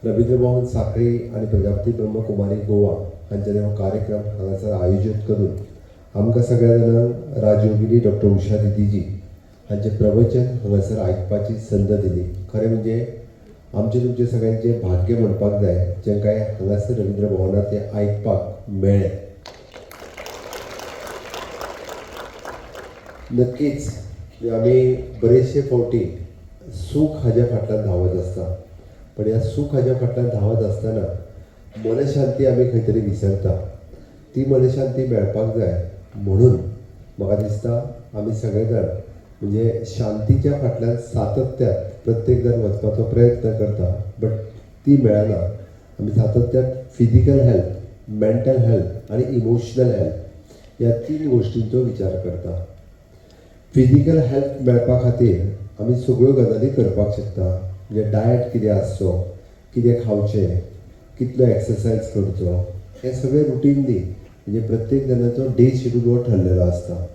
रवींद्र भवन साखळी आनी प्रजापती ब्रह्मकुमारी गोवा हांच्यानी हो कार्यक्रम हांगासर आयोजीत करून आमकां सगळ्या जाणांक राजयोगिनी डॉक्टर उषा दिदीजी हांचें प्रवचन हांगासर आयकपाची संद दिली. खरें म्हणजे आमचें तुमचें सगळ्यांचें भाग्य म्हणपाक जाय, जें काय हांगासर रवींद्र भवनात तें आयकपाक मेळ्ळें. नक्कीच आमी बरेचशे फावटी सूख हाज्या फाटल्यान धांवत आसता, पण ह्या सूख हाज्या फाटल्यान धांवत आसतना मनशांती आमी खंय तरी विसरता. ती मनशांती मेळपाक जाय म्हणून म्हाका दिसता आमी सगळे जाण म्हणजे शांतीच्या फाटल्यान सातत्यात प्रत्येक जाण वचपाचो प्रयत्न करता, बट ती मेळना. आमी सातत्यात फिजिकल हेल्थ, मेंटल हेल्थ आनी इमोशनल हेल्थ ह्या तीन गोश्टींचो विचार करता. फिजिकल हेल्थ मेळपा खातीर आमी सगळ्यो गजाली करपाक शकता, म्हणजे डायट कितें आसचो, कितें खावचें, कितलो एक्सरसायज करचो, हें सगळें रुटीनली म्हणजे प्रत्येक जाणाचो डे शेड्यूल हो ठरलेलो आसता.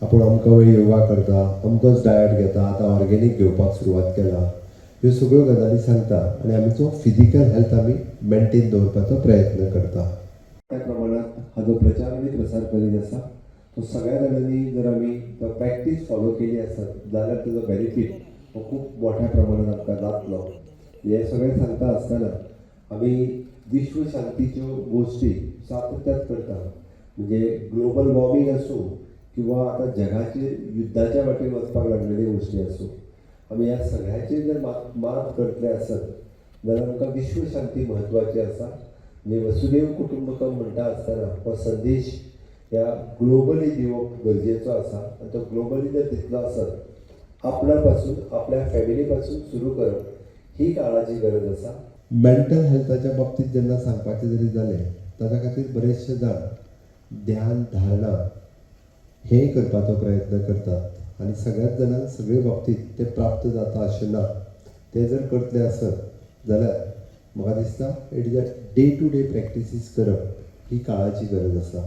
आपूण अमको वेळ योगा करता, अमकोच डायट घेता, आतां ऑर्गेनीक घेवपाक सुरवात केला, ह्यो सगळ्यो गजाली सांगता आनी आमचो फिजिकल हेल्थ आमी मेनटेन दवरपाचो प्रयत्न करता. त्या प्रमाणात हाजो प्रचार आनी प्रसार करीत आसा. तो सगळ्या जाणांनी जर आमी तो प्रॅक्टीस फॉलो केली आसत जाल्यार ताजो बेनिफीट हो खूब मोठ्या प्रमाणात आमकां जातलो. हें सगळें सांगता आसतना आमी विश्वशांतीच्यो गोश्टी सातत्यात करता, म्हणजे ग्लोबल वॉर्मींग आसूं किंवा आतां जगाचेर युद्धाच्या वाटेन वचपाक लागलेल्यो गोश्टी आसूं, आमी ह्या सगळ्याचेर जर मात करतले आसत जाल्यार आमकां विश्वशांती म्हत्वाची आसा. म्हणजे वसुदेव कुटुंबकम म्हणटा आसतना हो संदेश ह्या ग्लोबली दिवप गरजेचो आसा आनी तो ग्लोबली जर दितलो आसत आपणा पासून, आपल्या फॅमिली पासून सुरू करप ही काळाची गरज आसा. मेंटल हेल्थाच्या बाबतींत जेन्ना सांगपाचें जरी जालें, ताच्या खातीर बरेचशे जाण ध्यान धारणा हें करपाचो प्रयत्न करतात आनी सगळ्याच जाणांक सगळे बाबतींत तें प्राप्त जाता अशें ना. तें जर करतले आसत जाल्यार म्हाका दिसता it is a day to day practices करप ही काळाची गरज आसा.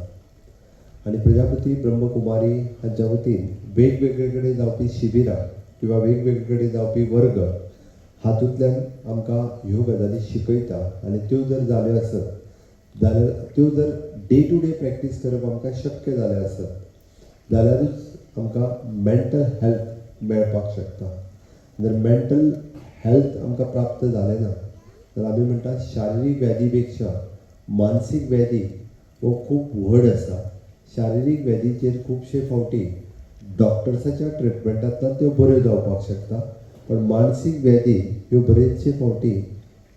आनी प्रजापती ब्रह्मकुमारी हांच्या वतीन वेगवेगळे कडेन जावपी शिबिरां किंवा वेगवेगळे कडेन जावपी वर्ग हातूंतल्यान आमकां ह्यो गजाली शिकयता आनी त्यो जर जाल्यो आसत जाल्यार त्यो जर डे टू डे प्रॅक्टीस करप आमकां शक्य जालें आसत जाल्यारूच आमकां मेंटल हेल्थ मेळपाक शकता. जर मेंटल हेल्थ आमकां प्राप्त जालें ना तर आमी म्हणटा शारिरीक व्याधी पेक्षा मानसीक व्याधी हो खूब व्हड आसा. शारिरीक व्याधीचेर खुबशे फावटी डॉक्टर्साच्या ट्रिटमेंटांतल्यान त्यो बऱ्यो जावपाक शकता, पण मानसीक व्याधी ह्यो बरेचशे फावटी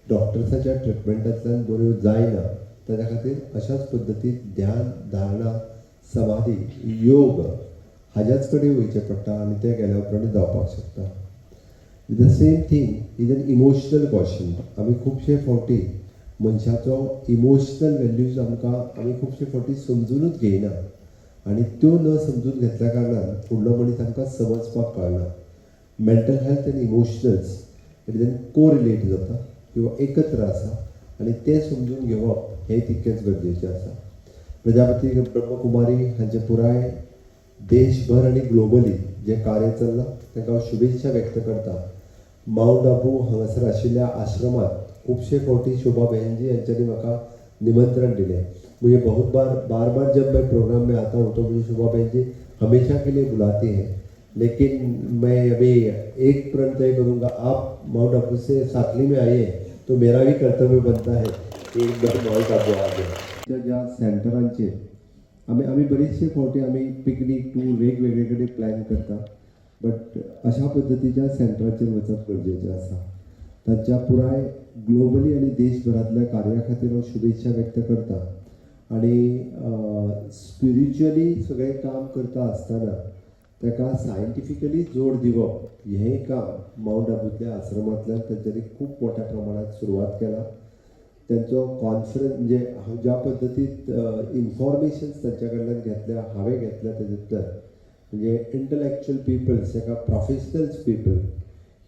डॉक्टर्साच्या ट्रिटमेंटांतल्यान बऱ्यो जायना. ताच्या खातीर अशाच पद्दतीन ध्यान धारणा समाधी योग हाज्याच कडेन वयचें पडटा आनी तें गेल्या उपरांत जावपाक शकता. The same thing is an emotional quotient. आमी खुबशे फावटी मनशाचो इमोशनल वेल्यूज आमकां आमी खुबशे फावटी समजुनूच घेयना आनी त्यो न समजून घेतल्या कारणान फुडलो मनीस आमकां समजपाक कळना. Mental health and emotionals it is an correlate जाता किंवा एकत्र आसा आनी तें समजून घेवप हें तितकेंच गरजेचें आसा. प्रजापती ब्रह्मकुमारी हांचें पुराय देशभर आनी ग्लोबली जें कार्य चल्लां तांकां हांव शुभेच्छा व्यक्त करता. मावंट आबू हांगासर आशिल्ल्या आश्रमांत खुबशे फावटी शोभा बहनजी हांच्यांनी म्हाका निमंत्रण दिलें. मुझे बहुत बार, बार बार जब मैं प्रोग्राम में आता हूँ तो मुझे शोभा बहन जी हमेशा के लिए बुलाती हैं, लेकिन मैं अभी एक प्रण तय करूँगा, आप माउंट आबू से साकली में आइए तो मेरा भी कर्तव्य बनता है कि एक बार माउंट आबू आ जाए. ज्या सेंटरांचेर आमी आमी बरेचशे फावटी आमी पिकनीक टूर वेगवेगळे कडेन प्लॅन करता, बट अशा पद्दतीच्या सेंटराचेर वचप गरजेचें आसा. तांच्या पुराय ग्लोबली आनी देशभरांतल्या कार्या खातीर हांव शुभेच्छा व्यक्त करता आनी स्पिरिच्युअली सगळें काम करता आसतना ताका सायंटिफिकली जोड दिवप हेंय काम मावंट आबूतल्या आश्रमांतल्यान तांच्यांनी खूब मोठ्या प्रमाणात सुरवात केला. त्यांचो कॉन्फरन्स म्हणजे हांव ज्या पद्दतीत इन्फॉर्मेशन्स तांच्या कडल्यान घेतल्या, हांवें घेतल्या, तातूंतल्यान म्हणजे इंटलॅक्च्युअल पिपल्स ताका प्रोफेशनल्स पिपल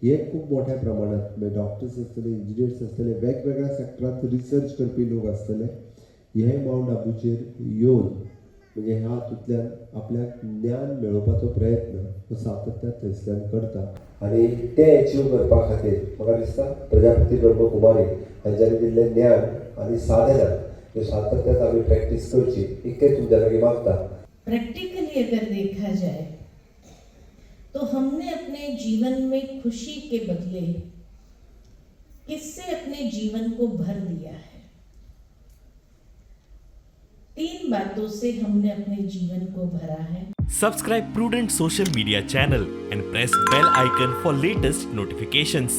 हे खूब मोठ्या प्रमाणात, म्हणजे डॉक्टर्स आसतले, इंजिनियर्स आसतले, वेगवेगळ्या सॅक्टरांत रिसर्च करपी लोक आसतले, हे मावंट आबूचेर येवन म्हणजे ह्या हातूंतल्यान आपल्याक ज्ञान मेळोवपाचो प्रयत्न हो सातत्यान थंयसल्यान करता. आनी तें एचीव करपा खातीर म्हाका दिसता प्रजापती ब्रह्मकुमारी हांच्यांनी दिल्लें ज्ञान आनी साधना ह्यो सातत्यान आमी प्रॅक्टीस करची इतलें तुमच्या लागीं मागता. प्रैक्टिकली अगर देखा जाए तो हमने अपने जीवन में खुशी के बदले किससे अपने जीवन को भर दिया है? तीन बातों से हमने अपने जीवन को भरा है. Subscribe Prudent Social Media channel and press bell icon for latest notifications.